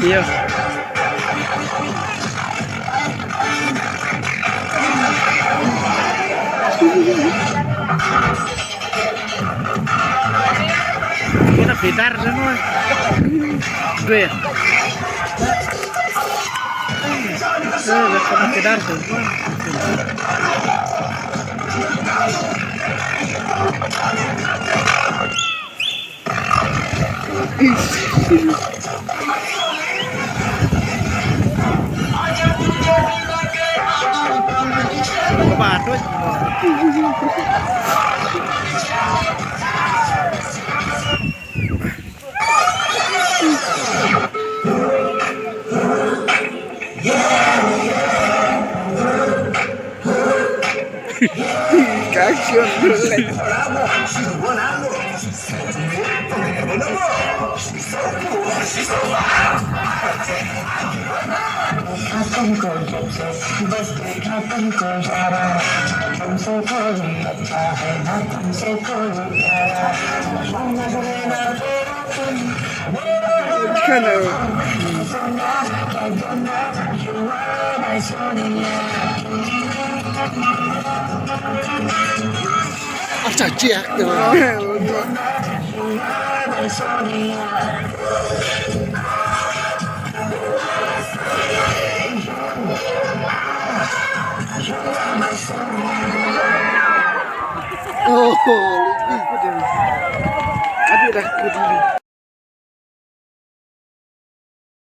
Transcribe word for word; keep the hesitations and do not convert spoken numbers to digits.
Iya. Kuna bidar semua. Dua ya? Eh, kuna bidar semua. Ka shon leh. Kana. Acha, chiak tu. Oh, lebih gede. Aduh, dah gede.